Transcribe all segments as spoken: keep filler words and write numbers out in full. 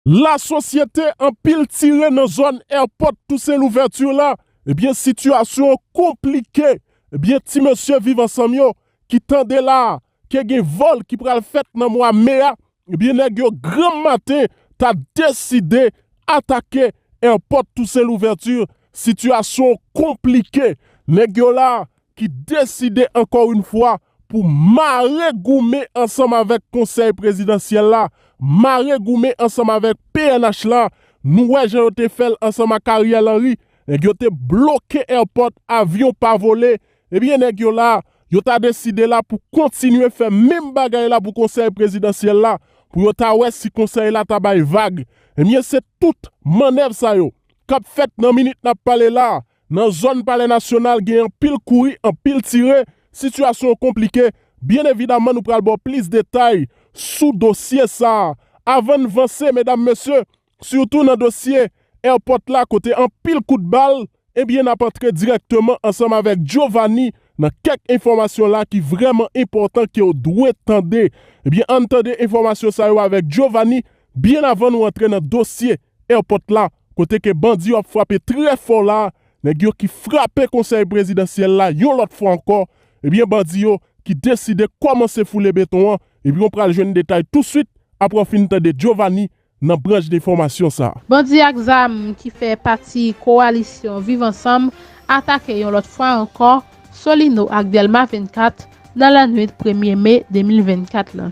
Lasosyete, anpil tire nan zòn Airport Toussaint Louverture la. Ebyen, sitiyasyon an konplike. Ebyen, ti mesye Viv Ansanm yo ki tande la ke gen vòl ki pral fèt nan mwa me a, ebyen, nèg yo granm maten ta deside atake Airport Toussaint Louverture. Sitiyasyon an konplike. Nèg yo la ki deside ankò yon fwa pou mare goumen ansanm avèk Konsèy Prezidansyèl la, mare goumen ansanm avèk P N H la. Nou wè jan yo te fè l ansanm ak Ariel Henry. Nèg yo te bloke airport, avyon pa vole. Ebyen, nèg yo la, yo ta deside la pou kontinye fè menm bagay la pou Konsèy Prezidansyèl la, pou yo ta wè si Konsèy la ta bay vag. Ebyen, se tout mannèv sa yo k ap fèt nan minit n ap pale la. Nan zòn Palè Nasyonal, gen anpil kouri, anpil tire, sitiyasyon an konplike. Byen evidaman, nou pral ba w plis detay sou dosye sa a. Avan n vanse, medam, mesye, sitou nan dosye airport la, kote anpil kout bal, ebyen, n ap antre dirèkteman ansanm avèk Giovanni nan kèk enfòmasyon la ki vrèman enpòtan ke w dwe tande. Ebyen, ann tande enfòmasyon sa yo avèk Giovanni byen avan nou antre nan dosye airport la, kote ke bandi yo ap frape trè fò la, nèg yo ki frape Konsèy Prezidansyèl la yon lòt fwa ankò, ebyen, bandi yo ki deside kòmanse foule beton an, ebyen, w pral jwenn detay touswit apre w fin tande Giovanni nan branch enfòmasyon sa a. Bandi ak zam ki fè pati kowalisyon Viv Ansanm atake yon lòt fwa ankò Solino ak Dèlma vennkat nan lannwit premye me de mil vennkat lan.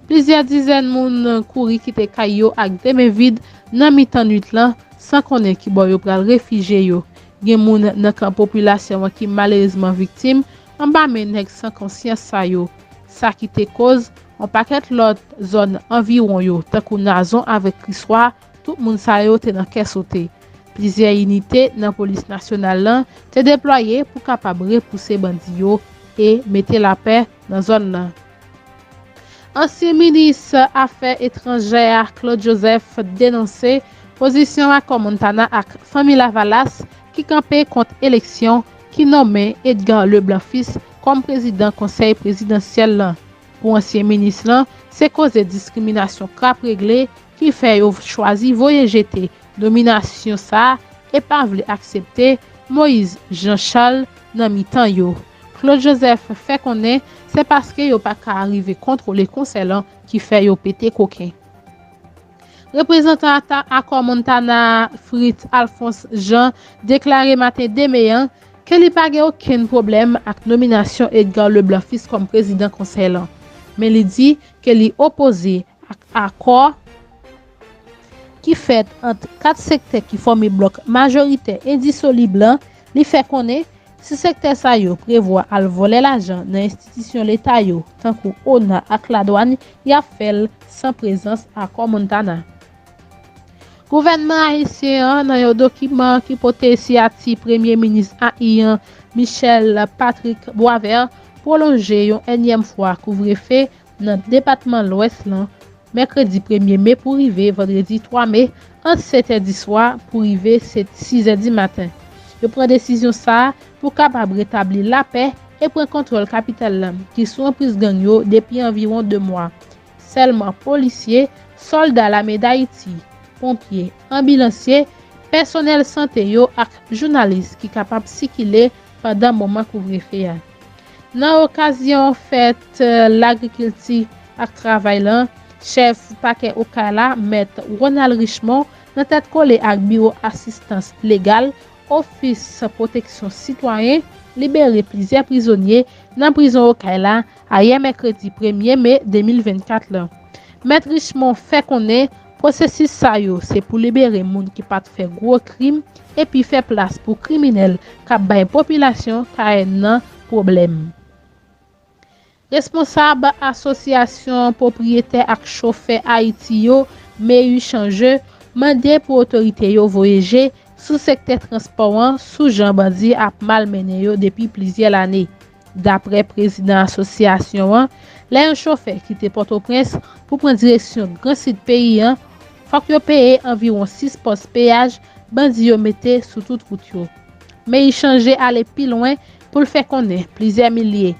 Plizyè dizèn moun kouri kite kay yo ak de men vid nan mitan nwit lan, san konnen ki bò yo pral refijye yo. Gen moun nan kan popilasyon an ki malerezman viktim anba men nèg san konsyans sa yo. Sa ki te koz yon pakèt lòt zòn anviwon yo, tankou Nazon avèk Kriswa, tout moun sa yo te nan kè sote. Plizyè inite nan polis nasyonal lan te deplwaye pou kapab repouse bandi yo e mete lapè nan zòn nan. Ansyen minis afè etranjè a Claude Joseph denonse pozisyon Akò Montana ak Fanmi Lavalas ki kanpe kont eleksyon ki nonmen Edgar Leblanc Fils kòm prezidan Konsèy Prezidansyèl lan. Pou ansyen minis lan, se koze diskriminasyon k ap regle ki fè yo chwazi voye jete nominasyon sa a e pa vle aksepte Moïse Jean Charles nan mitan yo. Claude Joseph fè konnen se paske yo pa ka rive kontwole konsèy lan ki fè yo pete koken. Reprezantan ata-, Akò Montana, Fritz Alphonse Jean, deklare maten de me an ke li pa gen okenn pwoblèm ak nominasyon Edgar Leblanc Fils kòm prezidan konsèy lan. Men li di ke li opoze ak akò ki fèt ant kat sektè ki fòme blòk majoritè endisolib lan. Li fè konnen si sektè sa yo prevwa al vòlè lajan nan enstitisyon leta yo, tankou ona ak ladwàn, y ap fè l san prezans Akò Montana. Gouvènman ayisyen an, nan yon dokiman ki pote siyati Premye Minis ayiyen Michel Patrick Boisvert, pwolonje yon ènyèm fwa kouvrefe nan depatman Lwès lan, mèkredi premye me pou rive vandredi twa me, ant sèt è di swa pou rive se-, sis è di maten. Yo pran desizyon sa a pou kapab retabli lapè e pran kontwòl kapital lan, ki sou anpriz gang yo depi anviwon de mwa. Sèlman polisye, sòlda Lame Dayiti, ponpye, anbilansye, pèsonèl sante yo ak jounalis ki kapab sikile pandan moman kouvrefe a. Nan okazyon fèt, eh, lagrikilti ak travay lan, chèf pakè Okay la, mèt Ronald Richemond, nan tèt kole ak Biwo Asistans Legal, Ofis Pwoteksyon Sitwayen, libere plizyè prizonye nan prizon Okay la ayè mèkredi premye me de mil vennkat lan. Mèt Richemond fè konnen pwosesis sa yo se pou libere moun ki pa t fè gwo krim epi fè plas pou kriminèl k ap bay popilasyon Kayèn nan pwoblèm. Responsab Asosyasyon Pwopriyetè ak Chofè Ayiti yo, Meyu Changeux, mande pou otorite yo voye je sou sektè transpò an sou jan bandi ap malmennen yo depi plizyè lane. Daprè prezidan asosyasyon an, lè yon chofè kite Pòtoprens pou pran direksyon Gran Sid peyi an, fòk yo peye anviwon sis pòs peyaj bandi yo mete sou tout wout yo. Men li chanje ale pi lwen pou l fè konnen plizyè milye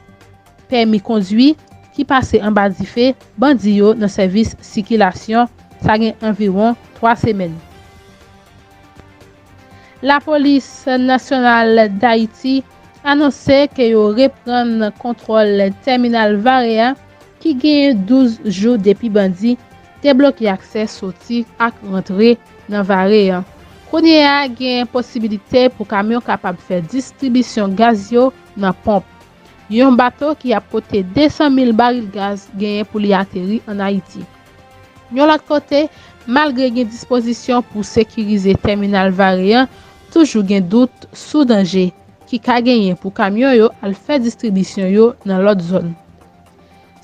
pèmi kondwi ki pase anba dife bandi yo nan sèvis sikilasyon Sa gen anviwon twa semèn. Lapolis Nasyonal Dayiti anonse ke yo reprann kontwòl tèminal Vare a, ki genyen douz jou depi bandi te bloke aksè soti ak rantre nan Vare an. Kounye a, gen posibilite pou kamyon kapab fè distribisyon gaz yo nan ponp. Yon bato ki ap pote de san mil baril gaz genyen pou li ateri ann Ayiti. Yon lòt kote, malgre gen dispozisyon pou sekirize tèminal Vare an, toujou gen dout sou danje ki ka genyen pou kamyon yo al fè distribisyon yo nan lòt zòn.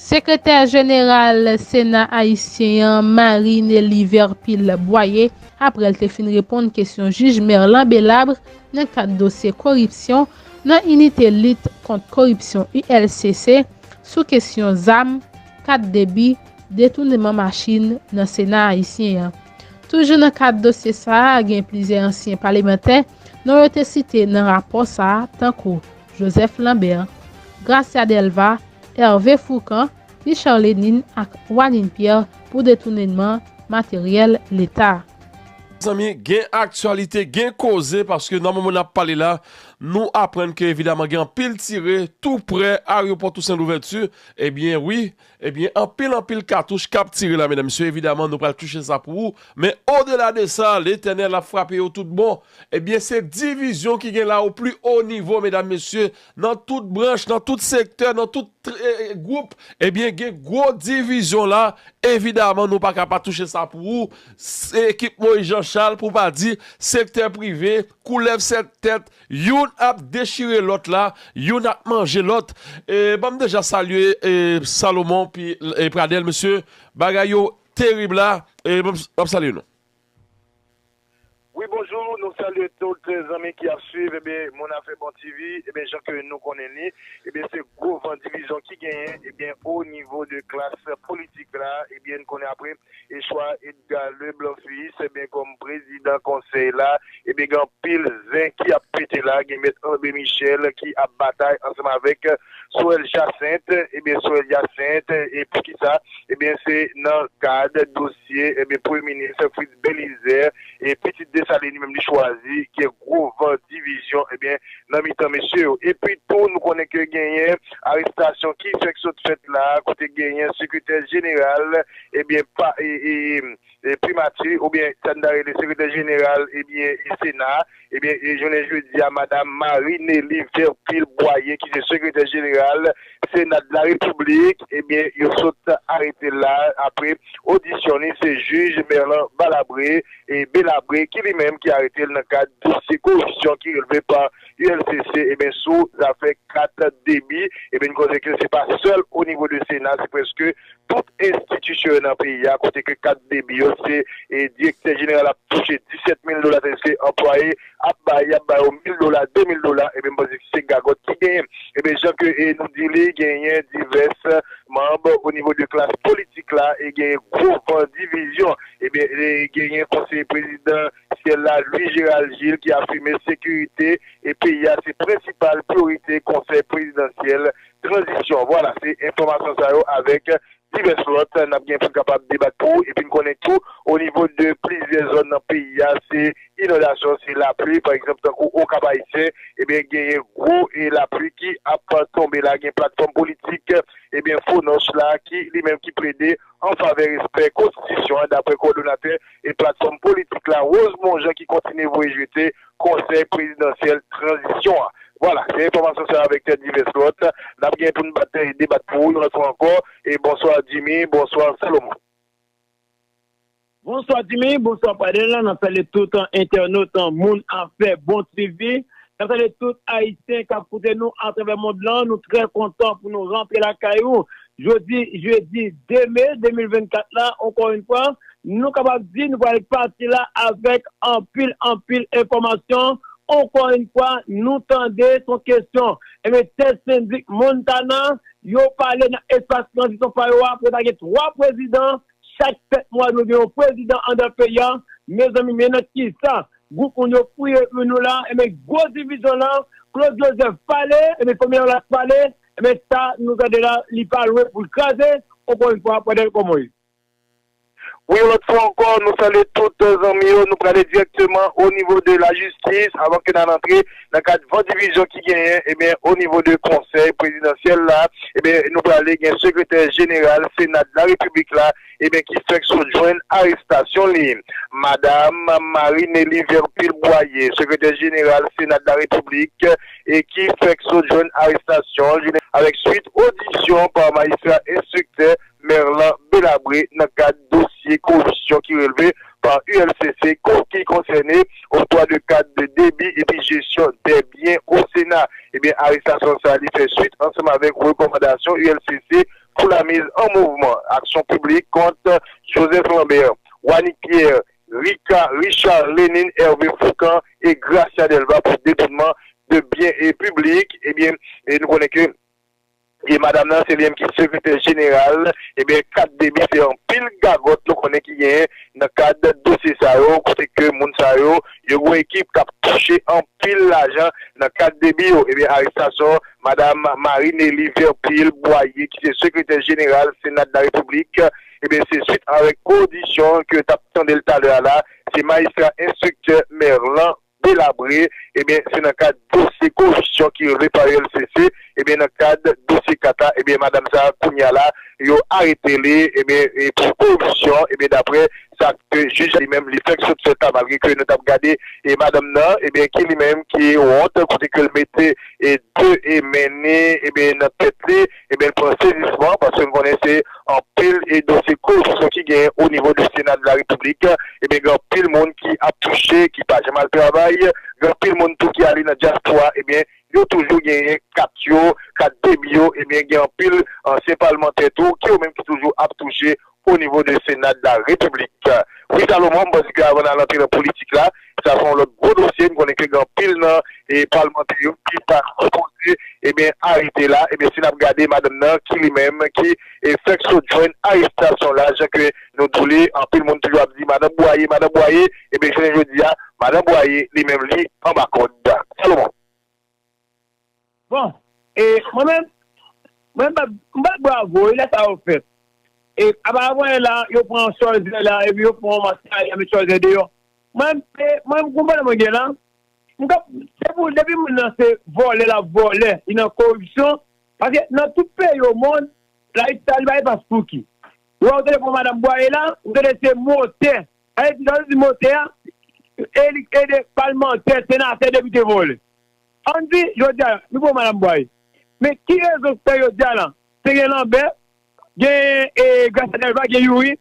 Sekretè jeneral Sena ayisyen an, Marie Nelly Verpil Boyer, apre l te fin reponn kesyon jij Merlan Belabre nan kad dosye koripsyon nan Inite Lit Kont Koripsyon, U L C C, sou kesyon zam, kat debi, detounman machin nan Sena ayisyen an. Toujou nan kad dosye sa a, gen plizyè ansyen palemantè non yo te site nan rapò sa a, tankou Joseph Lambert, Gracia Delva, Hervé Fourcand, Richard Lénine ak Wanine Pierre pou detounman materyèl Leta. Mezanmi, gen aktyalite, gen koze, paske nan moman n ap pale la, nou aprann ke evidaman gen anpil tire tou prè ayewopò Tousen Louvèti. Ebyen wi, ebyen anpil anpil katouch k ap tire la, medam mesye. Evidaman, nou pral touche sa pou ou. Men odela de sa, Letènèl ap frape yo tout bon. Ebyen, se divizyon ki gen la o pli o nivo, medam mesye, nan tout branch, nan tout sektè, nan tout gwoup. Ebyen, gen gwo divizyon la. Evidaman, nou pa ka pa touche sa pou ou. Ekip Moïse Jean Charles, pou pa di sektè prive, koulèv sèt tèt, youn ap dechire lòt la, youn ap manje lòt. Ban m deja salye Salomon pi Pradèl, mesye, bagay yo terib la. M ap salye nou. Wi, bonjou, nou salye tout zanmi ki ap swiv, ebyen, Moun Afè Bon TV, ebyen, jan ke nou konnen li, ebyen, se gwo van divizyon ki genyen, ebyen, o nivo de klas politik la, ebyen, n konnen apre e chwa Edgar Leblanc Fils, ebyen, kòm prezidan konsèy la, ebyen, gen anpil zen ki ap pete la, gen mèt André Michel ki ap batay ansanm avèk Sorel Jacinthe, ebyen, Sorel Jacinthe, e poukisa, ebyen, se nan kad dosye, ebyen, premye minis Fritz Belizaire, e pitit Desalin li menm li chwazi, gen gwo van divizyon, ebyen, nan mitan mesye yo. Epi tou, nou konnen ke genyen arestasyon ki fèk sot fèt la, kote genyen sekretè jeneral, ebyen, pa, e, e, e, primati, oubyen sa n ta rele sekretè jeneral, ebyen, e Sena, ebyen, e jounen jedi a, madam Marie Nelly Verpil Boyer, ki se sekretè jeneral Sena de la Repiblik, ebyen, yo sot arete l la apre odisyon li, se jij Merlan Balabre, e Belabre, ki li menm ki arete l nan kad dosye koripsyon ki relve pa U L C C, ebyen, sou zafè kat debi, ebyen, n konnen ke se pa sèl o nivo de Sena, se prèske tout enstitisyon yo nan peyi a, kote ke kat debi yo, se e, direktè jeneral ap touche disèt mil dola, tandis ke anplwaye ap bay, y ap bay yo mil dola, de mil dola, ebyen, m panse ke se gagòt ki genyen. Ebyen, jan ke e, nou di li, genyen divès manm o nivo de klas politik la, e genyen gwo van divizyon. Ebyen, e genyen konseye prezidansyèl la, Louis Gérald Gilles, ki afime sekirite e peyi a se prensipal priyorite konsèy prezidansyèl tranzisyon. Vwala, se enfòmasyon sa yo avèk divès lòt n ap gen pou n kapab debat pou ou. Epi n konnen tou, o nivo de plizyè zòn nan peyi a, se inondasyon, se lapli, pa egzanp, tankou Okap Ayisyen, ebyen, genyen gwo e lapli ki ap tonbe la. Gen platfòm politik, ebyen, Fonoch la, ki li menm ki plede an favè respè konstitisyon an, daprè kowòdonatè e platfòm politik la, Rosemond Jean, ki kontinye voye jete konsèy prezidansyèl tranzisyon an. Vwala, se enfòmasyon sa yo avèk divès lòt n ap gen pou n bat, debat pou ou yon lòt fwa ankò. E bonswa Jimmy, bonswa Salomon. Bonswa Jimmy, bonswa Pradel, n ap salye tout entènot Moun Afè Bon TV. N ap salye tout Ayisyen k ap koute nou atravè mond lan. Nou trè kontan pou nou rantre lakay ou jodi jedi de me de mil vennkat la. Ankò yon fwa, nou kapab di nou pral pati la avèk anpil, anpil enfòmasyon. Ankò yon fwa, nou tande se yon kesyon. Ebyen, tèt sendik Montana, yo pale nan espas tranzisyon pa yo a, pou ta gen twa prezidan, chak sèt mwa nou gen yon prezidan anndan peyi a. Mezanmi, men nan kisa gwoup moun yo fouye pou nou la, ebyen, gwo divizyon la, Claude Joseph pale, ebyen, konbyen la pale, ebyen, sa nou tande la, li pa lwen pou l kraze, ankò yon fwa, Pradel, kòman w ye? Wi, yon lòt fwa ankò, nou salye tout zanmi yo. Nou prale dirèkteman o nivo de lajistis avan ke n al antre nan kad van divizyon ki genyen, ebyen, o nivo de konsèy prezidansyèl la, ebyen, nou prale gen sekretè jeneral Sena de la Repiblik la, ebyen, ki fèk sot jwenn arestasyon li. Madam Marie Nelly Verpil Boyer, sekretè jeneral Sena de la Repiblik, e ki fèk sot jwenn arestasyon li avèk swit odisyon pa majistra enstriktè Merlan Belabre nan kad dosye koripsyon ki relve pa U L C C ko-, ki konsène oktwa de kad de debi epi jesyon dè byen o Sena. Ebyen, arestasyon sa a li fè swit ansanm avèk rekòmandasyon U L C C pou la mise en mouvement, action publique contre Joseph Lambert, Wanick Pierre, Rica, Richard Lénine, Hervé Foucan e Gracia Delva pou detounman de byen e piblik. Ebyen, e nou konnen ke e madanm nan, se li menm ki sekretè jeneral, ebyen, kad debi se anpil gagòt nou konnen ki genyen nan kad dosye sa yo, kote ke moun sa yo, yo gen yon ekip k ap touche anpil lajan nan kad debi yo. Ebyen, arestasyon madanm Marie Nelly Verpil Boyer, ki se sekretè jeneral Sena de la Repiblik, ebyen, se swit avèk odisyon ke yo t ap tande l talè a la, se majistra enstriktè Merlan Belabre, ebyen, se nan kad dosye koripsyon ki relve pa U L C C, ebyen, nan kad dosye kata, ebyen, madanm sa a, kounye a la, yo arete li, ebyen, e pou koripsyon, ebyen, daprè sa ke jij li menm, li fèk sot fè ta, malgre ke nou t ap gade, e madanm nan, ebyen, ki li menm, ki wont, kote ke l mete, e de, e men li, ebyen, nan tèt li, ebyen, l pran sezisman, paske nou konnen se anpil e dosye koripsyon ki genyen o nivo de Sena de la Repiblik, ebyen, gen anpil moun ki ap touche, ki pa janm al travay, gen anpil moun tou ki ale nan dyaspora, ebyen, yo toujou genyen kat yo, kat debi yo, ebyen, gen anpil ansyen palmantè tou, ki yo menm ki toujou ap touche o nivo de Sena de la Repiblik. Wi, Salomon, m panse ke avan n al antre nan politik la, sa se yon lòt gwo dosye, m konnen ke gen anpil nan e palmantè yo ki ta sipoze, ebyen, arete la. Ebyen, si n ap gade madanm nan, ki li menm, ki e fèk sot jwenn arestasyon la, jan ke nou di w li, anpil moun toujou ap di, "Madanm Bwaye, Madanm Bwaye," ebyen, jounen jodi a, Madanm Bwaye, li menm, li anba kòd. Salomon. Bon, e mwen menm, mwen, m bat bravo, e lè sa yo fèt. E aparavan, la, yo pran chòzè la, epi yo pran yon maskay, yo met chòzè deyò. Mwen, e, mwen, m konprann mwen gen la. M kap, se pou, depi moun nan se vòlè l ap vòlè, li nan koripsyon. Paske nan tout peyi o mond, la, Itali pa espas pou ki. Ou wè, ou tande pou madanm Bwaye la, ou tande se motè. Sa vle di, lè yo di motè a, e li ede palmantè, senatè, depite vòlè. Ann di, jodi a, nou pran madanm Bwaye. Men ki rezon k fè jodi a la, te gen Lanbè, gen e, Gracia Delva, gen Youri,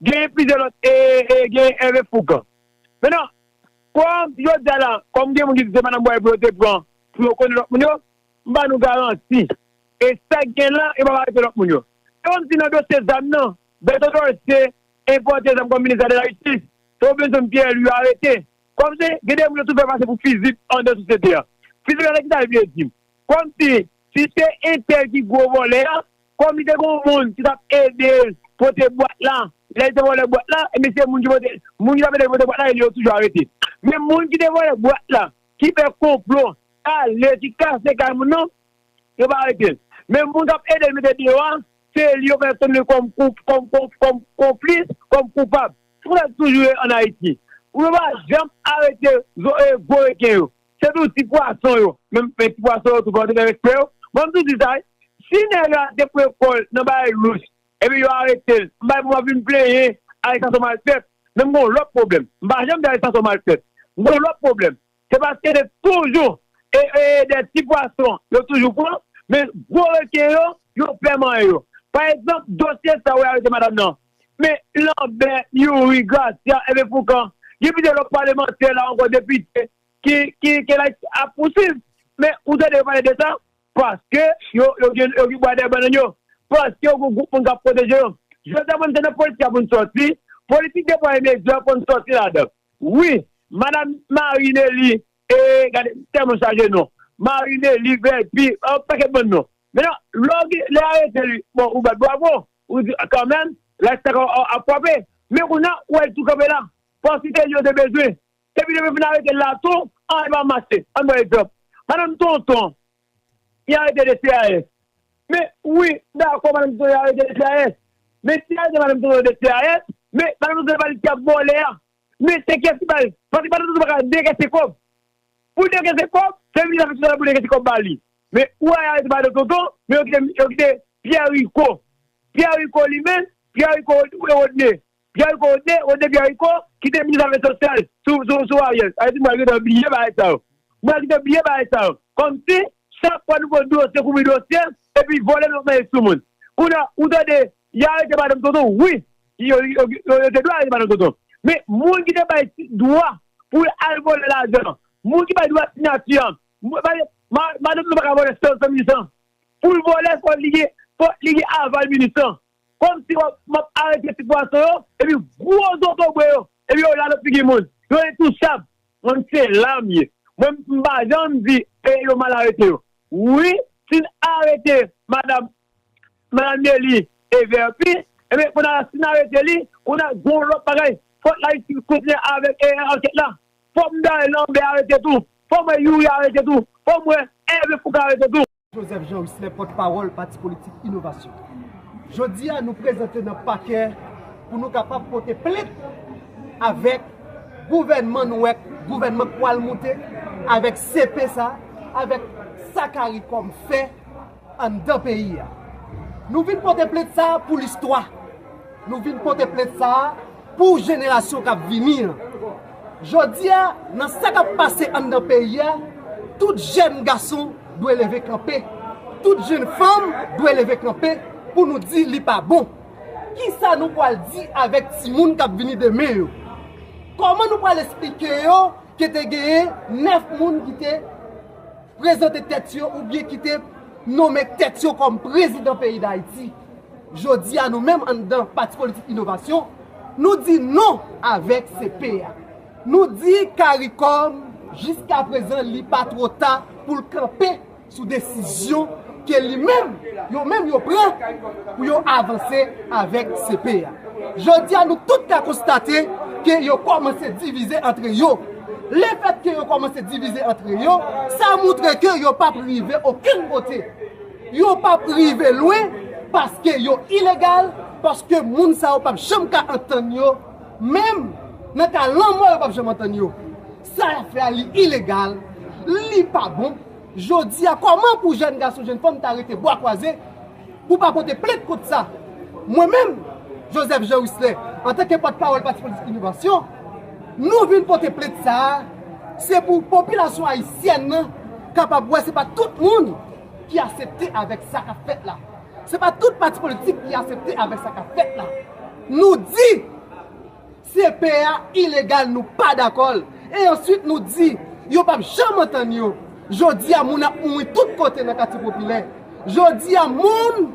gen plizyè lòt, e, e, gen Hervé Foucan. Mentnan, kòm jodi a la, kòm gen moun ki di se madanm Bwaye pou yo te pran, pou yo konnen lòt moun yo, m ba nou garanti. E sa k gen la, yo p ap arete lòt moun yo. Se kòmsi nan dosye zam nan, Berto Dorcé enpòte zam kòm minis de la jistis, se Robinson Pierre Louis yo arete. Kòmsi, gen de moun yo tou fè pase pou fizib anndan sosyete a. Fizib la, sa l vle di? Kòmsi, si se entèl ki gwo vòlè a, kòm li te gen yon moun ki t ap ede l pote bwat la, lè li te vòlè bwat la, ebyen se moun ki pote, moun ki t ap ede l pote bwat la, e li yo toujou arete. Men moun ki te vòlè bwat la, ki fè konplo, ale, ki kase kay moun nan, yo pa arete l. Men moun k ap ede l mete deyò a, se li yo fè tande kòm kou- kòm kòm kòm konplis, kòm koupab. Se konsa l toujou ye ann Ayiti. Ou yo pa janm arete zo- e, gwo reken yo. Se toujou ti pwason yo. Men men ti pwason yo tou fò yo te fè respè yo. Bon, m tou di sa wi. Si nèg la te pran kò l nan bagay louch, epi yo arete l, m pa pou m ap vin plenyen arestasyon mal fèt. Men m gen yon lòt pwoblèm. M pa janm di arestasyon mal fèt. M gen yon lòt pwoblèm. Se paske se toujou e, e, de ti pwason yo toujou pran, men gwo reken yo, yo pè manyen yo. Pa egzanp, dosye sa a w arete madanm nan. Men Lanbè, Youri, Gracia, Hervé Foucan, gen plizyè lòt palemantè la ankò, depite, ki, ki, ki la ap pousuiv. Men ou tande yo pale de sa? Paske yo, yo gen, yo gen bwa dèyè bannann yo. Paske yo gen gwoup moun k ap pwoteje yo. Jodi a, mwen, se nan politik la pou n sòti. Politik de pwa e mezi a pou n sòti ladan. Wi, madanm Marie Nelly, e, gade, m tèlman chaje non. Marie Nelly, Vèpi, yon pakèt bann non. Mentnan, lè w gen, lè yo arete li, bon, ou bat bravo, ou di, kanmenm, lifestyle ap, ap, ap frape. Men kounye a, ou wè l tou kanpe la. Paske se li yo te bezwen. Epi depi yo fin arete l la tou, anyen pa mache. Ann ba egzanp. Madanm Tonton, li arete de C A S. Men, wi, m dakò, madanm Tonton, li arete de C A S. Men si yo arete madanm Tonton de C A S, Men, madanm Tonton se pa li ki ap vòlè a. Men se kiyès ki ba li? Paske madanm Tonton pa ka dekese kòb. Pou l dekese kòb, se minis afè sosyal la pou dekese kòb ba li. Men ou al arete madanm Tonton, men yo kite, yo kite Pierre Rico. Pierre Rico li menm, Pierre Rico Rodney. Pierre Rico Rodney, Rodney Pierre Rico, ki te minis afè sosyal sou, sou, sou Ariel. Sa vle di mwen gentan bliye bagay sa yo. Mwen gentan bliye bagay sa yo. Kòmsi, chak fwa nou pran dosye, kouvri dosye, epi vòlè nou ap manje sou moun. Kounye a, ou tande, y arete madanm Tonton, wi. Yo, yo, yo, yo te dwe arete madanm Tonton. Men, moun ki te bay ti dwa pou l al vòlè lajan, moun ki bay dwa siyati an, moun, pa, ma, madanm Tonton pa ka vòlè san, san mil san. Pou l vòlè, fò li gen, fò li gen aval minis lan. Kòmsi w ap, m ap arete ti pwason yo, epi gwo zotobre yo, epi yo la nan figi moun. Yo entouchab. Mwen, se la m ye. Mwen, m pa janm di, e, yo mal arete yo. Wi, si n arete madanm, madanm Nelly e Verpi, ebyen, kounye a, si n arete li, kounye a, gon lòt bagay. Fòk lajistis kontinye avèk, e, ankèt la. Fòk m Daniel Lambert arete tou. Fòk m wè Youri arete tou. Fòk m wè Hervé Fouca arete tou. Joseph Jean Wisler, pòtpawòl pati politik Inovasyon. Jodi a, nou prezante nan pakè pou nou kapab pote plent avèk gouvènman nou wè, gouvènman k pral moute, avèk C P sa, avèk sa CARICOM fè anndan peyi a. Nou vin pote plent sa a pou listwa. Nou vin pote plent sa a pou jenerasyon k ap vini an. Jodi a, nan sa k ap pase anndan peyi a, tout jèn gason dwe leve kanpe. Tout jèn fanm dwe leve kanpe pou nou di li pa bon. Kisa nou pral di avèk timoun k ap vini demen yo? Kòman nou pral esplike yo ke te genyen nèf moun ki te prezante tèt yo oubyen ki te nonmen tèt yo kòm prezidan peyi Dayiti? Jodi a, nou menm anndan pati politik Inovasyon, nou di non avèk C P a. Nou di CARICOM, jiskaprezan, li pa twò ta pou l kanpe sou desizyon ke li menm, yo menm yo pran pou yo avanse avèk C P a. Jodi a, nou tout ka konstate ke yo kòmanse divize antre yo. Lefètke yo kòmanse divize antre yo, sa montre ke yo p ap rive okenn kote. Yo p ap rive lwen paske yo ilegal, paske moun sa yo p ap janm ka antann yo, menm nan ka lanmò yo p ap janm antann yo. Sa y ap fè a, li ilegal, li pa bon. Jodi a, kòman pou jèn gason, jèn fanm ta rete bwa kwaze pou pa pote plent kont sa? Mwen menm, Joseph Jean Wisler, antanke pòtpawòl pati politik Inovasyon, nou vin pote plent sa a, se pou popilasyon ayisyèn nan kapab wè se pa tout moun ki aksepte avèk sa k ap fèt la. Se pa tout pati politik ki aksepte avèk sa k ap fèt la. Nou di, C P a ilegal, nou pa dakò l. E answit, nou di, yo p ap janm antann yo. Jodi a, moun ap mouri tout kote nan katye popilè. Jodi a, moun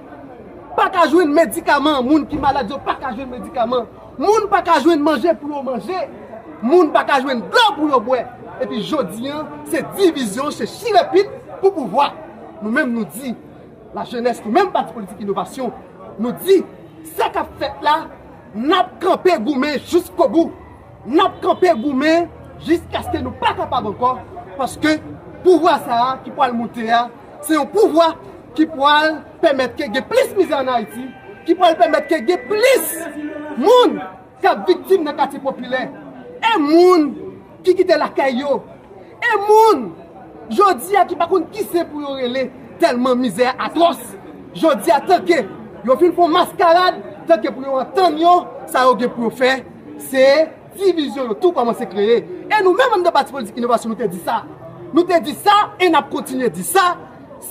pa ka jwenn medikaman. Moun ki malad yo pa ka jwenn medikaman. Moun pa ka jwenn manje pou yo manje. Moun pa ka jwenn dlo pou yo bwè. Epi jodi a, se divizyon, se chire pit pou pouvwa. Nou menm, nou di, lajenès, nou menm pati politik Inovasyon, nou di, sa k ap fèt la, n ap kanpe goumen jiskobou. N ap kanpe goumen jiskaske nou pa kapab ankò, paske pouvwa sa a ki pral moute a, se yon pouvwa ki pral pèmèt ke gen plis mizè ann Ayiti, ki pral pèmèt ke gen plis moun k ap viktim nan katye popilè, e moun ki kite lakay yo, e moun, jodi a, ki pa konn ki sen pou yo rele, tèlman mizè a atwòs. Jodi a, tanke yo fin fè yon maskarad, tanke pou yo antann yo, sa yo gen pou yo fè, se divizyon yo tou kòmanse kreye. E nou menm anndan pati politik Inovasyon, nou te di sa. Nou te di sa e n ap kontinye di sa.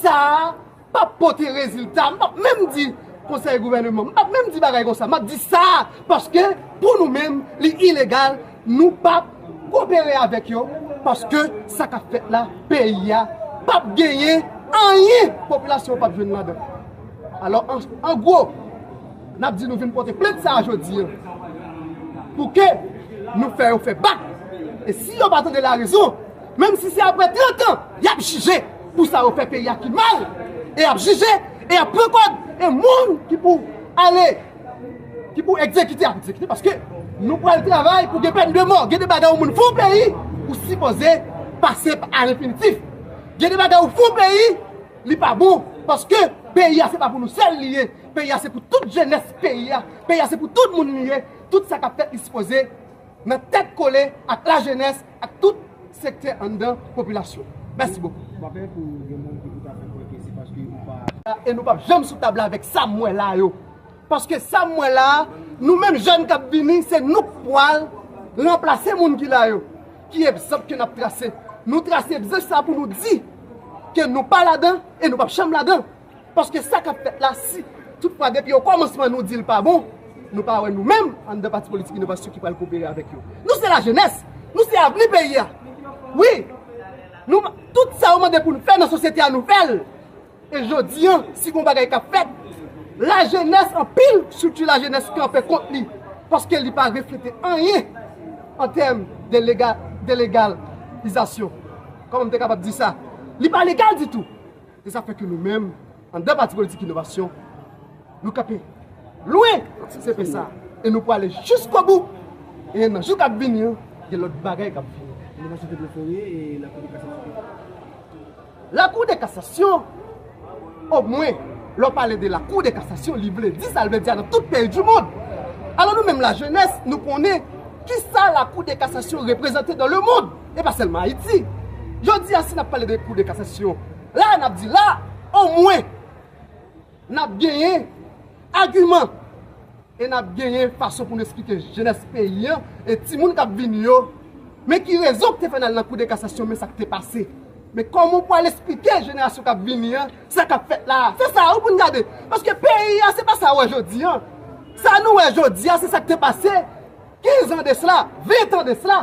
Sa a p ap pote rezilta. M p ap menm di konsèy gouvèneman. M p ap menm di bagay konsa. M ap di sa paske pou nou menm, li ilegal. Nou p ap kopere avèk yo paske sa k ap fèt la, peyi a p ap genyen anyen, popilasyon an p ap jwenn ladan. Alò, an, an gwo, n ap di nou vin pote plent sa a jodi a pou ke nou fè yo fè bak. E si yo pa tande larezon, menm si se apre trant an, y ap jije pou sa yo fè peyi a ki mal. E y ap jije, e y ap pran kòd, e moun ki pou ale, ki pou egzekite, ap egzekite, paske nou pral travay pou gen pèn de mò. Gen de bagay yon moun fè yon peyi, ou sipoze pase a lenfinitif. Gen de bagay ou fè yon peyi, li pa bon, paske peyi a se pa pou nou sèl li ye. Peyi a se pou tout jenès peyi a. Peyi a se pou tout moun li ye. Tout sa k ap fèt, li sipoze nan tèt kole ak lajenès, ak tout sektè anndan popilasyon. Mèsi bokou. M pa pè pou gen moun ki toutafè kwè ke se paske ou pa. E nou p ap janm sou tab la avèk sa m wè la yo. Paske sa m wè la a, nou menm jèn k ap vini, se nou k pral ranplase moun ki la yo. Ki egzanp ke n ap trase? Nou trase egzanp sa pou nou di ke nou pa ladan e nou p ap janm ladan. Paske sa k ap fèt la, si toutfwa depi okòmansman nou di l pa bon, nou pa wè nou menm anndan pati politik Inovasyon ki pral koopere avèk yo. Nou se lajenès, nou se avni peyi a. Wi, nou, tout sa yo mande pou n fè nan sosyete a, nou fè l. E jodi a, si gon bagay k ap fèt, lajenès, anpil estrikti lajenès kanpe kont li, paske li pa reflete anyen an tèm de lega-, de legalizasyon. Kòman m te kapab di sa? Li pa legal ditou. Se sa fè ke nou menm, anndan pati politik Inovasyon, nou kanpe lwen C P sa. E nou prale jiskobou. E nan jou k ap vini an, gen lòt bagay k ap vini. Inovasyon te prefere e Lakou de Kasasyon. Lakou de Kasasyon, omwen, lè w pale de Lakou de Kasasyon, li vle di sa l vle di a nan tout peyi di mond. Alò nou menm lajenès, nou konnen kisa Lakou de Kasasyon reprezante dans le monde, e pa sèlman Ayiti. Jodi a, si n ap pale de Kou de Kasasyon, la, n ap di la, omwen, n ap genyen agiman e n ap genyen fason pou n esplike jenès peyi an e timoun k ap vini yo, men ki rezon k te fè n al nan Kou de Kasasyon, men sa k te pase. Men kòman w pral esplike jenerasyon k ap vini an sa k ap fèt la a? Se sa wi pou n gade. Paske peyi a, se pa sa w wè jodi a. Sa nou wè jodi a, se sa k te pase. Kenz an de sla, ven an de sla,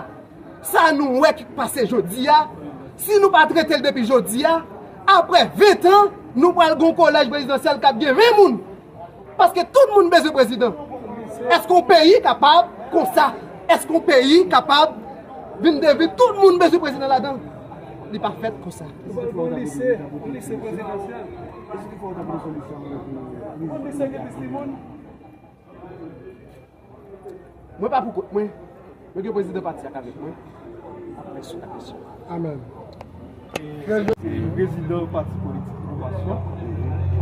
sa nou wè ki pase jodi a, si nou pa trete l depi jodi a, apre ven an, nou pral gon kolèj prezidansyèl k ap gen ven moun. Paske tout moun bezwen prezidan. Èske yon peyi kapab konsa? Èske yon peyi kapab vin devni tout moun bezwen prezidan ladan? Li pa fèt konsa. Nou pral fè yon lise, yon lise prezidansyèl. Yon lise ki plis timoun. Mwen pa pou kont mwen. Mwen gen prezidan pati ak avèk mwen. Ap rezoud la kesyon. Amèn. Se prezidan pati politik Inovasyon.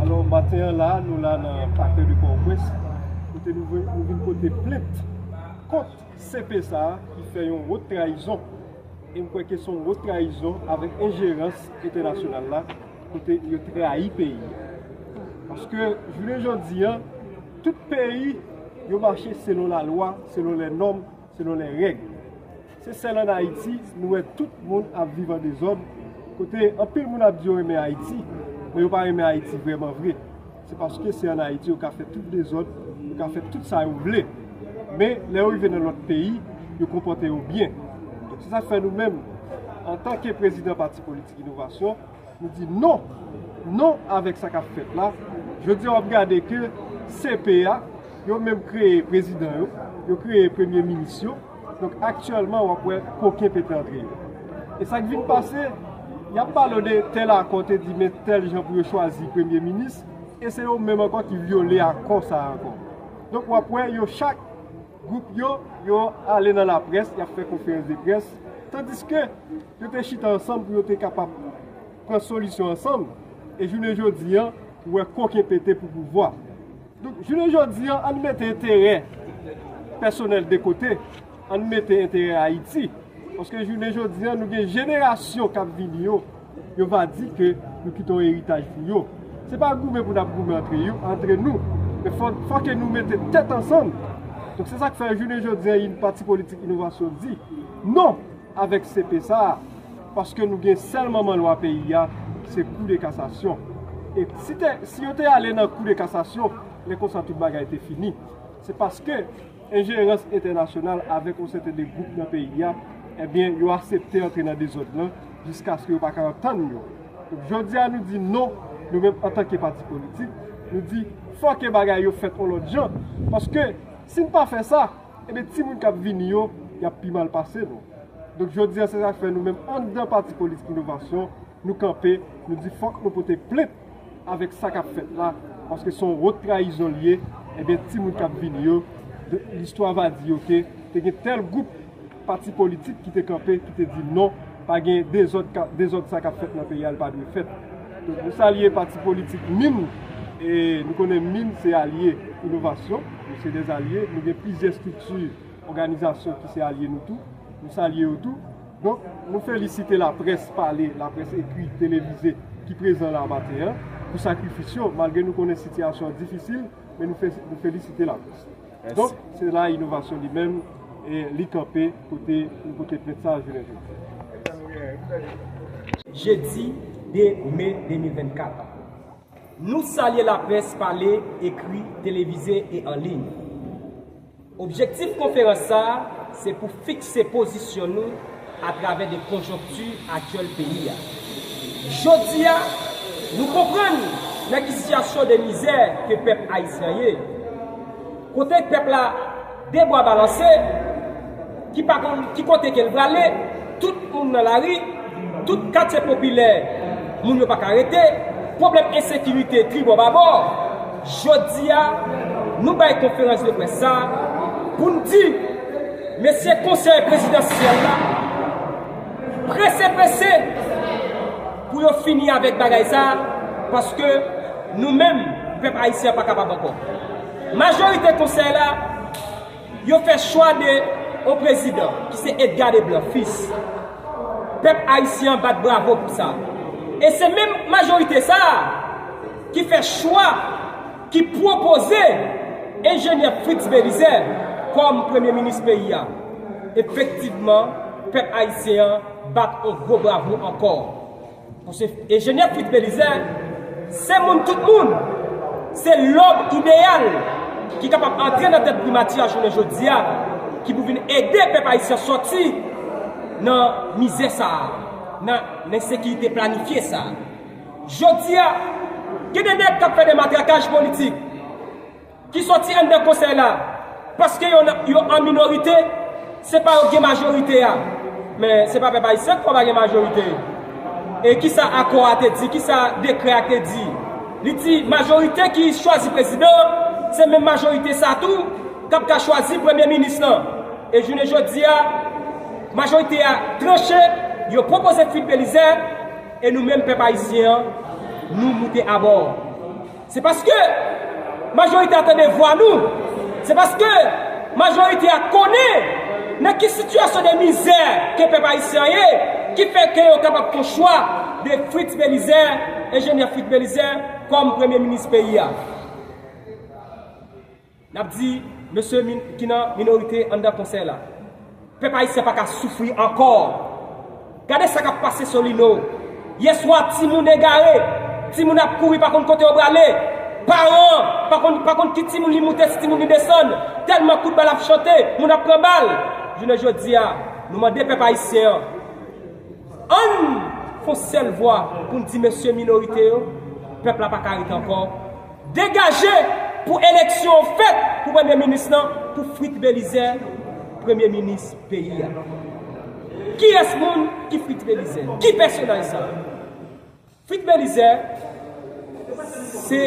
Alò, maten an la, nou la nan Parc de Port-au-Prince, kote nou vin, nou vin pote plent kont C P sa a ki fè yon wot trayizon. E m kwè ke se yon wot trayizon avèk enjerans entènasyonal la, kote yo trayi peyi a. Paske, jounen jodi a, tout peyi, yo mache selon lalwa, selon lè nòm, selon lè règ. Se sèl ann Ayiti, nou wè tout moun ap viv an dezòd, kote anpil moun ap di yo renmen Ayiti, men yo pa renmen Ayiti vrèman vre. Se paske se ann Ayiti yo ka fè tout dezòd, yo ka fè tout sa yo vle. Men, lè yo rive nan lòt peyi, yo konpòte yo byen. Donk, se sa k fè nou menm, antanke prezidan pati politik Inovasyon, nou di non, non avèk sa k ap fèt la. Jodi a, w ap gade ke C P a, yo menm kreye prezidan yo, yo kreye premye minis yo. Donk, aktyèlman, w ap wè koken pete antre yo. E sa k vin pase, y ap pale w de tèl akò te di men tèl jan pou yo chwazi premye minis, e se yo menm ankò ki vyole akò sa a ankò. Donk, w ap wè yo chak gwoup yo, yo ale nan laprès, y ap fè konferans de près, tandiske yo te chita ansanm pou yo te kapab pran solisyon ansanm, e jounen jodi a, ou wè koken pete pou pouvwa. Donk, jounen jodi a, ann mete enterè pèsonèl de kote, ann mete enterè Ayiti. Paske jounen jodi a, nou gen jenerasyon k ap vini yo, yo va di ke nou kite yon eritaj pou yo. Se pa goumen pou n ap goumen antre yo, antre nou, men fò, fò ke nou mete tèt ansanm. Donk, se sa k fè jounen jodi a, pati politik Inovasyon di non avèk C P sa a, paske nou gen sèl manman lwa peyi a, se Kou de Kasasyon. E si te, si yo te ale nan Kou de Kasasyon, lè konsa tout bagay te fini. Se paske enjerans entènasyonal avèk yon sèten de gwoup nan peyi a, ebyen, yo aksepte antre nan dezòd lan jiskaske yo pa ka antann yo. Donk, jodi a, nou di non, nou menm antanke pati politik, nou di fò ke bagay yo fèt yon lòt jan, paske si n pa fè sa, ebyen, timoun k ap vini yo, y ap pi mal pase nou. Donk, jodi a, se sa k fè nou menm anndan pati politik Inovasyon, nou kanpe, nou di fòk nou pote plent avèk sa k ap fèt la, paske se yon wot trayizon li ye, ebyen, timoun k ap vini yo, de, listwa va di yo ke te gen tèl gwoup pati politik ki te kanpe, ki te di non, pa gen dezòd ka, dezòd sa k ap fèt nan peyi a, li pa dwe fèt. Donk, nou salye pati politik MIM, e nou konnen MIM se alye Inovasyon. Se dè alye, nou gen plizyè estrikti, òganizasyon ki se alye nou tou. Nou salye yo tou. Donk, nou felisite laprès pale, laprès ekri, televize ki prezan la maten an, pou sakrifis yo, malgre nou konnen sitiyasyon an difisil, men nou fe-, nou felisite laprès. Donk, se la inovasyon li menm, e li kanpe kote nou pote plent sa jounen jodi. Jedi de me de mil vennkat. Nou salye laprès pale, ekri, televize e an liy. Objektif konferans sa a, se pou fikse pozisyon nou atravè de konjonkti aktyèl peyi a. Jodi a, nou konprann nan ki sitiyasyon de mizè ke pèp ayisyen ye. Kote pèp la de bwa balanse, ki pa konn ki kote ke l prale, tout moun nan lari, tout katye popilè, moun yo pa ka rete, pwoblèm ensekirite tribò babò. Jodi a, nou bay konferans de près sa pou n di mesye konsèy prezidansyèl la, prese, prese pou yo fini avèk bagay sa, paske nou menm, pèp ayisyen an pa kapab ankò. Majorite konsèy la, yo fè chwa de yon prezidan ki se Edgar Leblanc, fis. Pèp ayisyen an bat bravo pou sa. E se menm majorite sa a ki fè chwa, ki pwopoze enjenyè Fritz Belizaire kòm premye minis peyi a. Efektivman, pèp ayisyen an bat yon gwo bravo ankò. Paske enjenyè Fritz Belizaire, se moun tout moun, se lòm ideyal ki kapab antre nan tèt primati a jounen jodi a, ki pou vin ede pèp ayisyen sòti nan mizè sa a, nan, nan ensekirite planifye sa a. Jodi a, gen de nèg k ap fè de matrakaj politik ki sòti anndan konsèy la, paske yo, yo an minorite, se pa yo k gen majorite a. Men se pa pèp ayisyen k fè pa gen majorite. E kisa akò a te di, kisa dekrè a te di? Li di majorite ki chwazi prezidan an, se menm majorite sa tou k ap ka chwazi premye minis lan. E jounen jodi a, majorite a tranche, yo pwopoze Fritz Belizaire, e nou menm pèp ayisyen an, nou moute abò. Se paske majorite a tande vwa nou. Se paske majorite a konnen nan ki sitiyasyon de mizè ke pèp ayisyen an ye, ki fè ke yo kapab fè chwa de Fritz Belizaire, enjenyè Fritz Belizaire, kòm premye minis peyi a. N ap di mesye min-, ki nan minorite anndan konsèy la, pèp ayisyen pa ka soufri ankò. Gade sa k ap pase Solino. Yèswa, timoun egare, timoun ap kouri, pa konn kote yo prale. Paran pa konn, pa konn ki timoun li moute, si timoun li desann. Tèlman kout bal ap chante, moun ap pran bal. Jounen jodi a, nou mande pèp ayisyen an, ann fè yon sèl vwa pou n di mesye minorite yo, pèp la pa ka rete ankò. Degaje pou eleksyon fèt pou premye minis lan, pou Fritz Belizaire, premye minis peyi a. Kiyès moun ki Fritz Belizaire? Ki pèsonaj sa? Fritz Belizaire se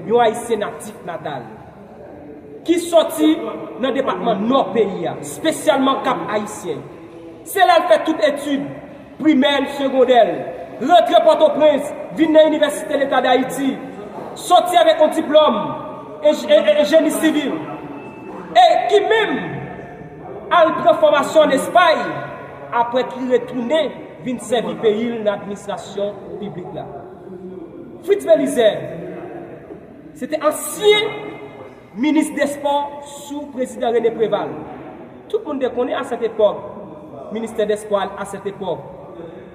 yon ayisyen natif natal ki sòti nan depatman Nò peyi a, espesyalman Kap Ayisyen. Se la l fè tout etid primè l, segondè l, rantre Pòtoprens, vin nan Inivèsite Leta Dayiti, sòti avèk yon diplòm en, en, en jeni sivil, e ki menm al pran fòmasyon ann Espay, apre ki retounen vin sèvi peyi l nan administrasyon piblik la. Fritz Belizaire, se te ansyen minis dèspò sou prezidan René Préval. Tout moun te konnen a sèt epòk, ministè dèspò a sèt epòk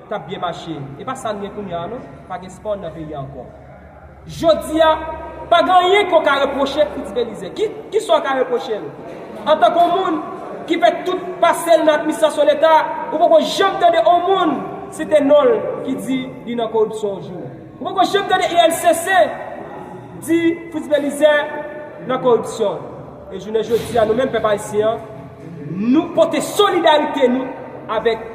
t ap byen mache. E pa sa n gen kounye a non, pa gen spò nan peyi a ankò. Jodi a, pa gen anyen ke w ka repwoche Fritz Belizaire. Ki, kisa w ka repwoche l? Antanke yon moun ki fè tout pase l nan administrasyon Leta, ou poko janm tande yon moun site non l ki di li nan koripsyon yon jou. Ou poko janm tande I L C C di Fritz Belizaire nan koripsyon. E jounen jodi a, nou menm pèp ayisyen an, nou pote solidarite nou avèk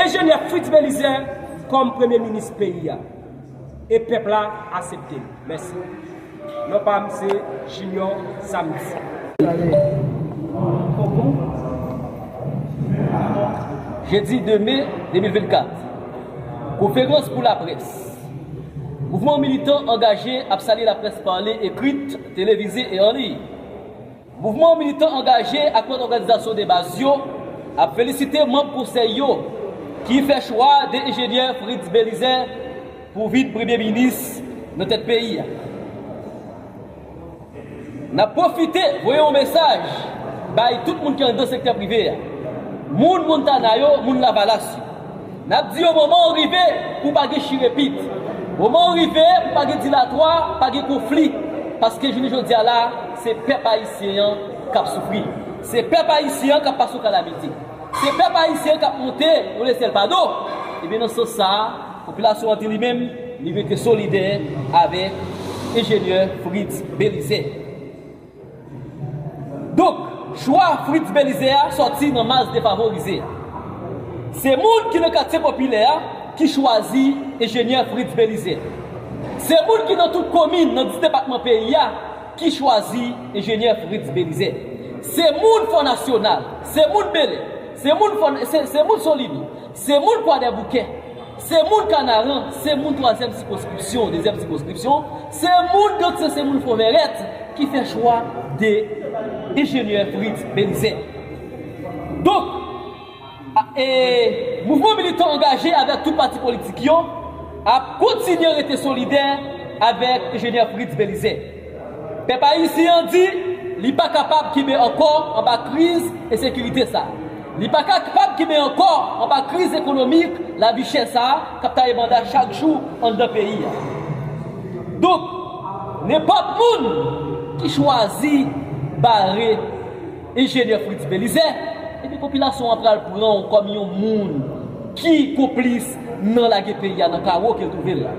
enjenyè Fritz Belizaire kòm premye minis peyi a. E pèp la aksepte l. Mèsi. Non pa m se Junior Samedi. Jedi de me de mil vennkat. Konferans pou laprès. Mouvman militan angaje ap salye laprès pale, ekrit, televize e an liy. Mouvman militan angaje ak lòt òganizasyon de baz yo ap felisite manm konsèy yo ki fè chwa de enjenyè Fritz Belizaire pou vin premye minis nan tèt peyi a. N ap pwofite voye yon mesaj bay tout moun ki anndan sektè prive a. Moun Montana yo, moun Lavalas yo. N ap di yo moman an rive pou pa gen chire pit. Moman an rive pou pa gen dilatwa, pa gen konfli. Paske jounen jodi a la, se pèp ayisyen an k ap soufri. Se pèp ayisyen an k ap pase yon kalamite. Se pèp ayisyen an k ap monte yon lesèl pa do. Ebyen, nan sans sa a, popilasyon an di li menm, li rete solidè avèk enjenyè Fritz Belizaire. Donk, chwa Fritz Belizaire a sòti nan mas defavorize a. Se moun ki nan katye popilè a ki chwazi enjenyè Fritz Belizaire. Se moun ki nan tout komin nan dis depatman peyi a ki chwazi enjenyè Fritz Belizaire. Se moun Fò Nasyonal, se moun Bèlè, se moun Fò, se, se moun Solino, se moun Kwadèboukè, se moun Kanaran, se moun twazyèm sikonskripsyon, dezyèm sikonskripsyon, se moun Gantye, se moun Fon Vèrèt ki fè chwa de enjenyè Fritz Belizaire. Donk, a, e, mouvman militan angaje avèk tout pati politik yo ap kontinye rete solidè avèk enjenyè Fritz Belizaire. Pèp ayisyen an di li pa kapab kenbe ankò anba kriz ensekirite sa a. Li pa kapab kenbe ankò anba kriz ekonomik, lavi chè sa a k ap taye banda chak jou anndan peyi a. Donk, nenpòt moun ki chwazi bare enjenyè Fritz Belizaire, epi popilasyon an pral pran w kòm yon moun ki konplis nan lage peyi a nan kawo ke l twouve l la.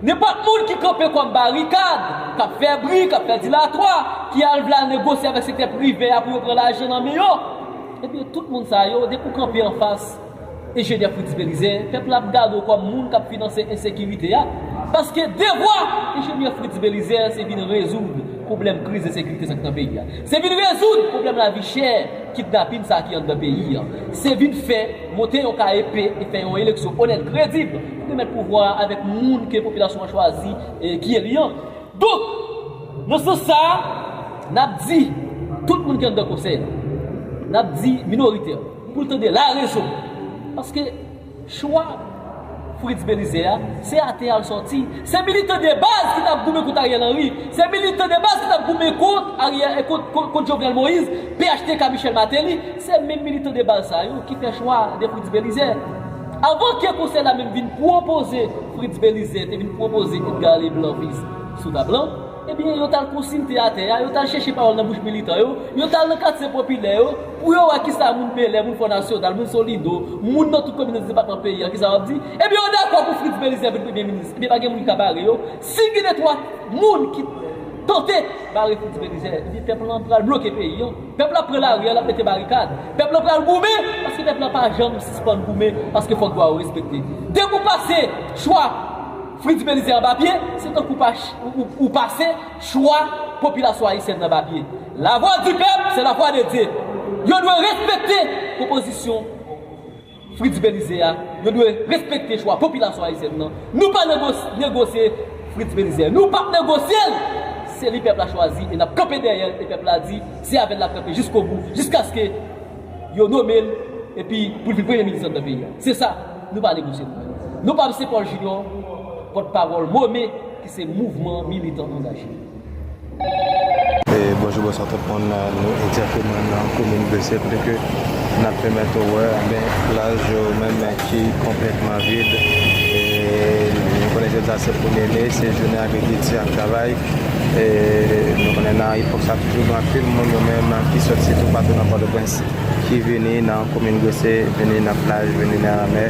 Nenpòt moun ki kanpe kòm barikad, k ap fè bri, k ap fè dilatwa, ki al vle al negosye avèk sektè prive a pou yo pran lajan nan men yo, ebyen, tout moun sa yo, depi w kanpe anfas enjenyè Fritz Belizaire, pèp la ap gade w kòm moun k ap finanse ensekirite a. Paske devwa enjenyè Fritz Belizaire se vin rezoud pwoblèm kriz ensekirite sa k nan peyi a. Se vin rezoud pwoblèm lavi chè, kidnapin sa ki anndan peyi a. Se vin fè monte yon K E P e fè yon eleksyon onèt, kredib, pou remèt pouvwa a avèk moun ke popilasyon an chwazi, e, ki eli an. Donk, nan sans sa a, n ap di tout moun ki anndan konsèy la, n ap di minorite a, pou l tande larezon. Paske chwa Fritz Belizaire a, se atè a l sòti. Se militan de baz ki t ap goumen kont Ariel Henry. Se militan de baz ki t ap goumen kont Ariel, e, kont, kont, kont Jovenel Moïse, P H T K, Michel Martelly. Se menm militan de baz sa yo ki fè chwa de Fritz Belizaire. Avan ke konsèy la menm vin pwopoze Fritz Belizaire, te vin pwopoze Edgar Leblanc Fils sou tab lan, ebyen, yo t al konsilte atè a, yo t al chèche pawòl nan bouch militan yo, yo t al nan katye popilè yo, pou yo wè kisa moun Bèlè, moun Fò Nasyonal, moun Solino, moun nan tout komin nan depatman peyi a, kisa yo ap di. Ebyen, yo dakò pou Fritz Belizaire vin premye minis. Ebyen, pa gen moun ki ka bare yo. Si gen de twa moun ki tante bare Fritz Belizaire, ebyen, pèp lan pral bloke peyi an. Pèp la pran lari a, l ap mete barikad. Pèp la pral goumen, paske pèp la pa janm sispann goumen, paske fòk dwa yo respekte. Depi w pase chwa Fritz Belizaire anba pye, se tankou pa ch-, ou, ou, ou pase chwa popilasyon ayisyèn nan anba pye. La voix du peuple, c'est la voix de Dieu. Yo dwe respekte pwopozisyon Fritz Belizaire a, yo dwe respekte chwa popilasyon ayisyèn nan. Nou pa negos-, negosye Fritz Belizaire. Nou p ap negosye l. Se li pèp la chwazi e n ap kanpe dèyè l. E pèp la di, se avè l l ap kanpe jiskobou, jiskaske yo nome l, epi pou l vin premye minis anndan peyi a. Se sa, nou pa negosye nou menm. Nou pa se Paul Junior, pòtpawòl MOME, ki se Mouvman Militan Angaje. E, bonjou, bonswa tout moun. Nou egzakteman nan komin Gresye, kote ke n ap pèmèt ou wè, enben, plaj yo menm ki konplètman vid. E, nou konnen jodi a se premye me, se jounen agrikilti ak travay. E, nou konnen nan epòk sa toujou gen anpil moun yo menm ki sòti toupatou nan Pòtoprens, ki vini nan komin Gresye, vini nan plaj, vini nan lanmè,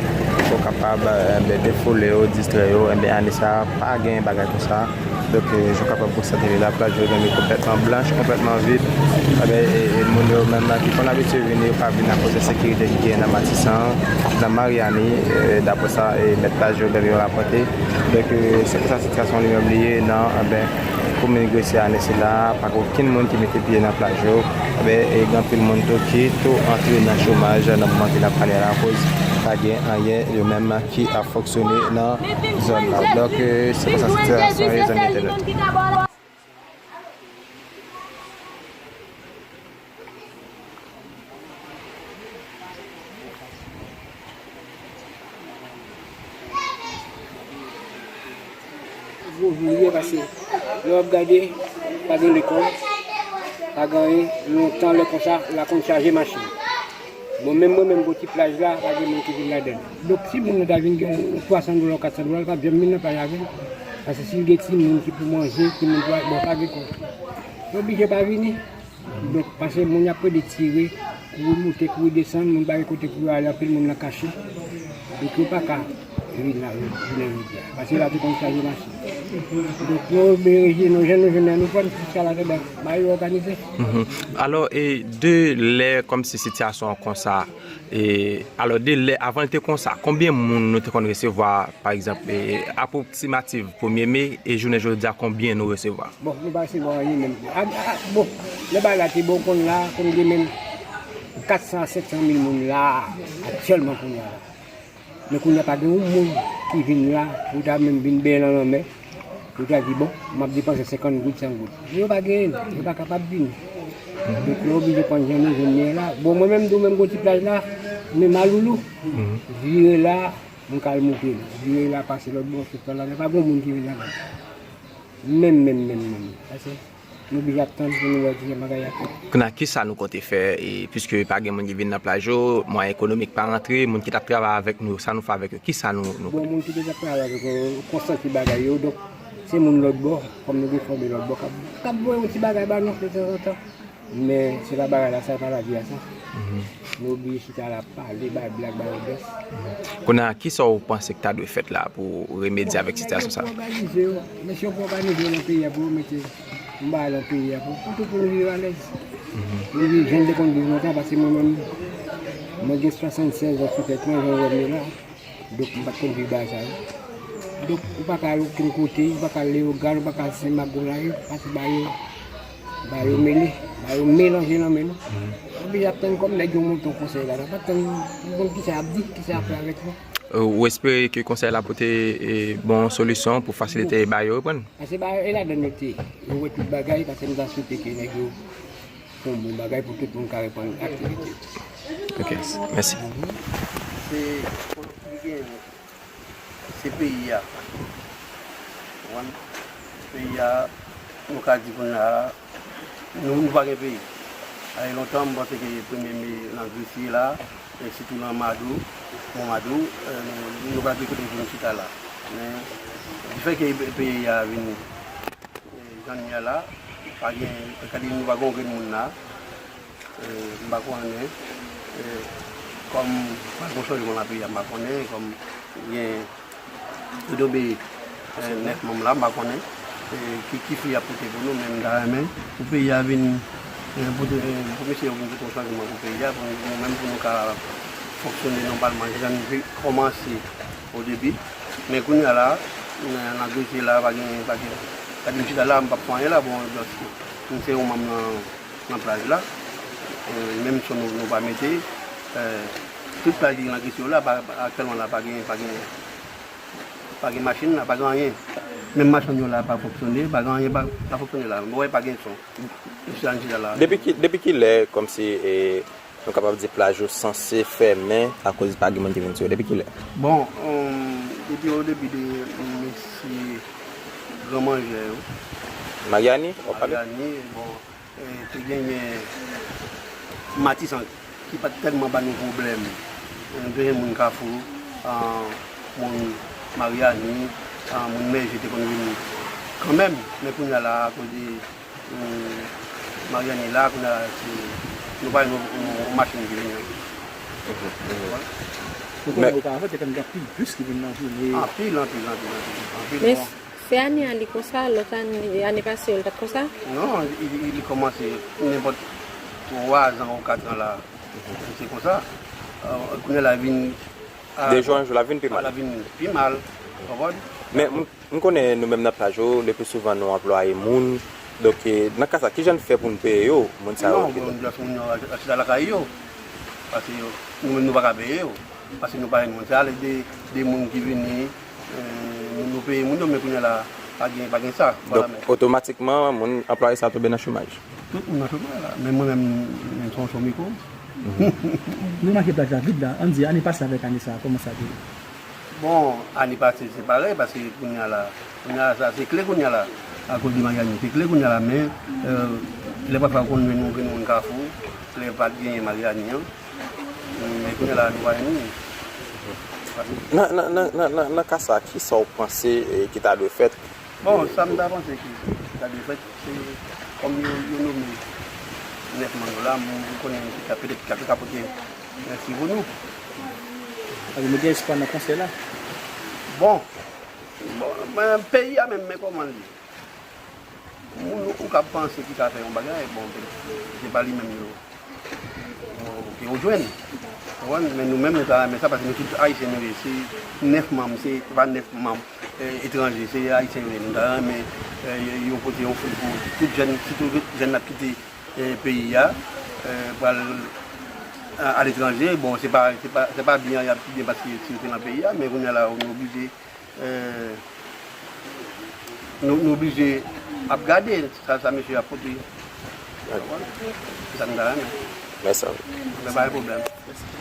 pou kapab, enben, defoule yo, distrè yo. Enben, ane sa a, pa gen bagay konsa. Donk, e, jan w kapab konstate, la plaj yo vini konplètman blanch, konplètman vid. Enben, e, e, moun yo menm ki konn abitye vini, yo pa vin akoz ensekirite ki genyen nan Matisan, nan Maryani, e, daprè sa, e, mèt plaj yo menm yo rapòte. Donk, e, se konsa sitiyasyon li menm li ye nan, enben, komin Gresye ane sila, pa gen okenn moun ki mete pye nan plaj yo. Enben, e, gen anpil moun tou ki tou antre nan chomaj nan moman ke n ap pale a la, akoz pa gen anyen yo menm ki ap fonksyone nan zòn la. Donk, e, se konsa sitiyasyon ye, zanmi entènèt. Gwo jou li ye, paske lè w ap gade, pa gen lekòl, pa gen anyen, lontan lè konsa, la konn chaje machin. Bon, menm mwen menm, bò ti plaj la, pa gen moun ki vin ladan l. Donk, si moun nan ta vin gen yon twa san dola, kat san dola, l p ap janm vin nan plaj avè l. Paske si l gen timoun ki pou manje, timoun pou al, bon, pa gen kòb. Yo oblije pa vini. Donk, paske moun y ap plede tire, kouri moute, kouri desann, moun pa gen kote pou yo ale, anpil moun nan kache. Donk, yo pa ka vin la, jounen jodi a. Paske la te konn chaje machin. Donk, nou oblije, nou jwenn, nou jwenn, nou pran fiskal ladan, ba yo òganize. Mhm. Alò, e de lè kòmsi sitiyasyon an konsa, e, alò, de lè, avan l te konsa, konbyen moun nou te konn resevwa, pa egzanp, e, apwoksimativ premye me, e jounen jodi a, konbyen nou resevwa? Bon, nou pa resevwa anyen menm. A, a, bon, lè bagay la te bon, konn la, konn gen menm kat san a senk san mil moun la, aktyèlman konn la. Men kounye a pa gen yon moun ki vin la, pou ta menm vin benyen nan lanmè, pou ta di, bon, m ap depanse senkant goud, san goud. Yo pa genyen, yo pa kapab vin. Donk, nou oblije pran jan nou jwenn li la. Bon, mwen menm, tou menm, gwo ti plaj la, men maloulou, vire la, m ka al moute l. Vire la, pase lòt bò, sot la, pa gen moun ki vin ladan. Menm, menm, menm, menm. Paske nou oblije ap tann pou nou wè kijan bagay ap fèt. Kounye a, kisa nou konte fè, e, piske pa gen moun ki vin nan plaj yo, mwayen ekonomik pa rantre, moun ki t ap travay avèk nou, sa nou fè avèk yo? Kisa nou, nou Bon, moun ki te t ap travay avèk yo, konsanti bagay yo, donk, se moun lòt bò, kòm nou te fòme lòt bò, k ap, k ap voye yon ti bagay ba nou, tanzantan. Men, se pa bagay la, sa pa lavi a, sa. Nou oblije chita la, pale, bay blag, bay odans. Kounye a, kisa w panse ki ta dwe fèt la pou remedye avèk sitiyasyon sa? Mesye yo pou òganize yo, mesye yo pou òganize yo nan peyi a, pou yo mete yon bagay nan peyi a, pou, pou tout moun viv alèz. Moun viv jan l te konn viv lontan, paske mwen menm, mwen gen swasannsèz an sou tèt mwen, jan w wè m ye la. Donk, m pa t konn viv bagay sa yo. Donk, ou pa ka al okenn kote, ou pa ka al Leyogàn, ou pa ka al Senmak, Gonayiv, pase ba yo, ba yo mele, ba yo melanje nan men nou. Ou oblije ap tann kòm nèg yo monte yon konsèy la, pa tann, ou konn kisa y ap di, kisa y ap fè avèk nou. Ou espere ke konsèy la pote, e, bon solisyon pou fasilite ba yo reprann? Paske ba yo, e ladan yo te, yo wè tout bagay, paske m ta swete ke nèg yo fè yon bon bagay pou tout moun ka reprann aktivite yo. Ok, mèsi. Se, se peyi a. Konprann? Peyi a, nou ka di kounye a, nou, nou pa gen peyi. Ay, lontan, m panse ke premye me nan Gresye la, e sitou nan Mado, Mòn Mado, e, nou, nou pa gen kote pou nou chita la. Men, difè ke peyi a vin E, jan n ye a la, pa gen, kadi nou pa gen yon grenn moun la, e, m pa konnen, e, kòm pa gen chanjman nan peyi a, m pa konnen, kòm gen, yo tonbe, e, nèf manm la, m pa konnen, e, ki, ki fwi y ap pote pou nou, men m ta renmen pou peyi a vin, e, pote, e, pou mesye yo vin pote yon chanjman pou peyi a, pou nou menm, pou nou ka fonksyone nòmalman, jan n te kòmanse o debi. Men kounye a la, nan, nan dosye la, pa gen, pa gen, kadi m chita la, m p ap fè anyen la, bon, paske m se yon manm nan, nan plaj la. E, menm son nou, nou pa mete, e, tout plaj ki nan kesyon la, pa, aktyèlman la, pa gen, pa gen, pa gen machin la, pa gen anyen. Menm machann yo la pa fonksyone, pa gen anyen, pa, pa fonksyone la. Mwen wè pa gen son. Mesye an chita la. Depi ki, depi ki lè, kòmsi, e, nou kapab di plaj yo sanse fèmen akoz pa gen moun ki vin sou yo? Depi kilè? Bon, hum, depi o debi de mesye Gran Manjè yo. Maryani, w ap pale? Maryani, bon, e, te genyen Matisan ki pa t tèlman ba nou pwoblèm. Nou te gen moun Kafou, ah, moun Maryani, ah, moun Mèje te konn vini kanmenm, men kounye a la, akoz de Maryani la, kounye a, se, nou pa yon, yon, yon machin ki vini. Ou konnen, men, oparavan, te konn gen anpil bis ki vin nan jounen. Anpil, anpil, anpil, anpil, anpil. Men, bon, se ane a li konsa, lòt ane, ane pase yo, li t ap konsa? Non, li, li, li kòmanse nenpòt twa zan ou kat zan la. Se konsa. Euh, kounye a la vin, a, de jou an jou, l ap vin pi mal. L ap vin pi mal. Ou konprann? Men, M konnen nou menm nan plaj yo, le pli souvan nou anplwaye moun. Donk, e, nan ka sa, kijan n fè pou n peye yo, moun sa yo ki... Non, bon, just moun yo ret chita lakay yo. Paske yo, nou menm nou pa ka peye yo. Paske nou pa jwenn moun. Se ale de, de moun ki vini, e, nou, nou peye moun yo, men kounye a la, pa gen, pa gen sa. Donk, otomatikman, moun anplwaye sa tonbe nan chomaj. Tout moun nan chomaj la. Men mwen menm, mwen se yon chòmiko. Nou remake plaj la vid la, ann di, ane pase avèk ane sa, kòman sa te ye? Bon, ane pase se parèy, paske kounye a la, kounye a sa se kle kounye a la, akoz de Mariani, se kle kounye a la, men, euh, lè pafwa ou konn jwenn, ou jwenn moun Kafou, lè pa t genyen Mariani an, men kounye a la nou pa jwenn moun. Nan, nan, nan, nan, nan, nan ka sa, ki sa w panse eh, ki ta dwe fèt? Bon, sa m ta panse ki, ki ta dwe fèt, se kòm yo, yo nome nèf manm yo la, m konnen ki ka, petèt ki ka, ki ka pote mèsi pou nou. Paske nou gen espwa nan konsèy la. Bon, bon, men peyi a menm, men kòman l ye? Moun ou ka panse ki ka fè yon bagay, bon, se pa li menm yo ke yo jwenn. Konprann? Men nou menm, nou ta renmen sa, paske nou tout Ayisyen nou ye. Se nèf manm, se pa nèf manm eh, etranje, se Ayisyen yo ye. Nou ta renmen eh, yo pote yon fri pou tout jèn, sitou jèn n ap kite eh, peyi a, eh, pral a- aletranje. Bon, se pa, se pa, se pa byen y ap byen paske si yo te nan peyi a, men kounye a la, nou oblije eh, nou, nou oblije ap gade sa, sa mesye ap pote. Se sa nou ta renmen. Mèsi. Men pa gen pwoblèm.